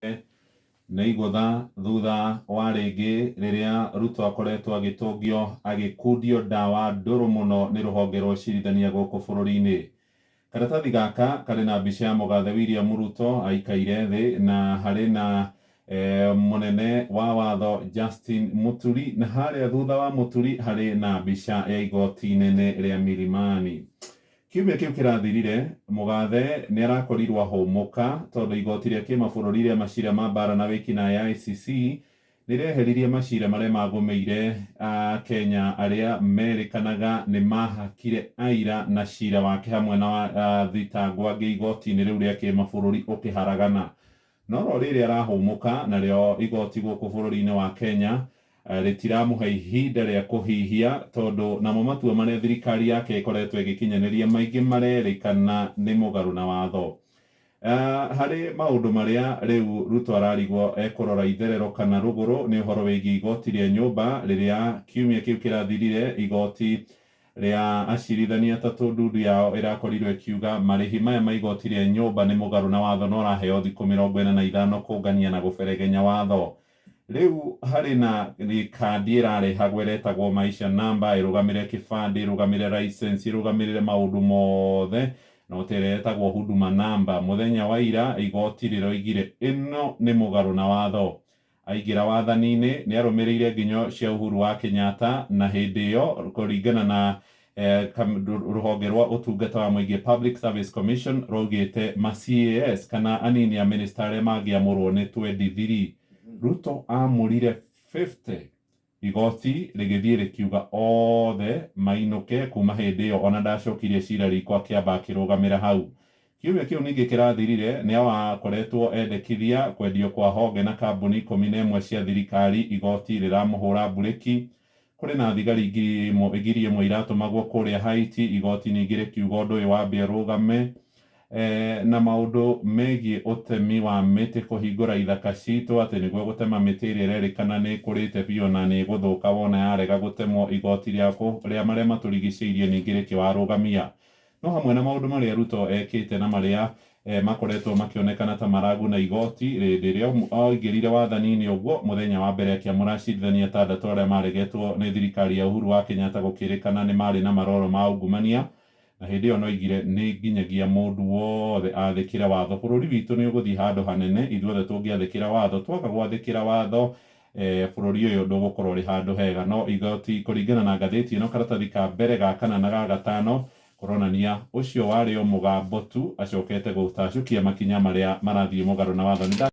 Nĩ igũtha thutha wa rĩngĩ rĩrĩa Ruto akoretwo agĩtũngio agĩkundio ndawa ndũrũ mũno nĩ rũhonge rwa ũcirithania gũkũ bũrũri-inĩ. Karatathi gaka karĩ na mbica ya mũgathe William Ruto aikaire thĩ na harĩ na mũnene wa watho Justin Muturi na harĩa thutha wa Muturi harĩ na mbica ya igoti inene rĩa Milimani. Kiumia kĩu kĩrathirire, Mũgathe nĩ arakorirwo ahũmũka tondũ igoti rĩa kĩmabũrũri rĩa macira ma mbara na wĩkinaĩ ICC nĩ rĩeheririe macira marĩa magũmĩire Akenya arĩa merĩkanaga nĩ mahakire aira na cira wake hamwe na athitangwo angĩ igoti-inĩ rĩu rĩa kĩmabũrũri ũkĩharagana. No ro rĩrĩ arahũmũka narĩo igoti gũkũ bũrũri-inĩ wa Kenya rĩtiramũhe ihinda rĩa kũhihia tondũ namo matua marĩa thirikari yake ĩkoretwo ĩgĩkinyanĩria maingĩ marerĩkana nĩ mũgarũ na watho. Harĩ maũndũ marĩa rĩu Ruto ararigwo ekũrora itherero kana rũgũrũ nĩ ũhoro wĩgiĩ igoti rĩa nyũmba rĩrĩa kiumia kĩu kĩrathirire igoti rĩa acirithania atatũ ndundu yao ĩrakorirwo ĩkiuga marĩhi maya ma igoti rĩa nyũmba nĩ mũgarũ na watho na ũraheo thikũ 45 kũngania na gũberegenya watho. Rĩu harĩ na kandi ĩrarehagwo ĩretagwo Maisha Namba ĩrũgamĩrĩre kĩbandĩ, ĩrũgamĩrĩre license, ĩrũgamĩrĩre maũndũ mothe no ta ĩrĩa ĩtagwo Huduma Namba. Mũthenya wa ira igoti rĩroigire ĩno nĩ mũgarũ na watho. Aingĩra wathani-inĩ nĩ arũmĩrĩire nginyo cia Uhuru wa Kenyatta na hĩndĩ ĩyo kũringana na rũhonge rwa ũtungata wa mũingĩ Public Service Commission rwaugĩte ma CAS kana anini a minister arĩa mangĩamũrwo nĩ 23. Ruto amũrire 50 igoti rĩgĩthiĩ rĩkiuga othe mainũke kuma hĩndĩ ĩyo ona ndacokirie cira riko akĩamba akĩrũgamĩra hau. Kiumia kĩu ningĩ kĩrathirire nĩ akoretwo endekithia kwendio kwa honge na kambuni 11 cia thirikari igoti rĩramũhũra mburĩki. Kũrĩ na thigari 1,000 iratũmagwo kũrĩa Haiti igoti ningĩ rĩkiuga ũndũ ũyũ wambe ũrũgame. Na maũndũ megiĩ ũtemi wa mĩtĩ kũhingũra ithaka citũ atĩ nĩguo gũtema mĩtĩ ĩrĩa ĩrerĩkana nĩ ĩkũrĩte biũ na nĩ ĩgũthũka wona yarega gũtemwo igoti rĩa marĩa matũrigicĩirie ningĩ rĩkĩwarũgamia. No hamwe na maũndũ marĩa Ruto ekĩte na marĩa makoretwo makĩonekana ta maraguna igoti hĩndĩ ĩrĩa aingĩrire wathani-inĩ ũguo mũthenya wa mbere akĩamũra acirithania atandatũ arĩa maregetwo nĩ thirikari ya Uhuru wa Kenyatta gũkĩrĩkana nĩ marĩ na maroro ma ungumania na hĩndĩ ĩyo noigire nĩ nginyagia mũndũ wothe athĩkĩre watho. Bũrũri witũ nĩ ũgũthiĩ handũ hanene ithuothe tũngĩathĩkĩra watho. Twaga gwathĩkĩra watho bũrũri ũyũ ndũgũkorwo ũrĩ handũ hega. No igoti kũringana na ngathĩti ĩno karatathi ka mbere ga kana na ga gatano kũronania ũcio warĩ o mũgambo tu acokete gũtacũkia makinya marĩa marathiĩ mũgarũ na watho.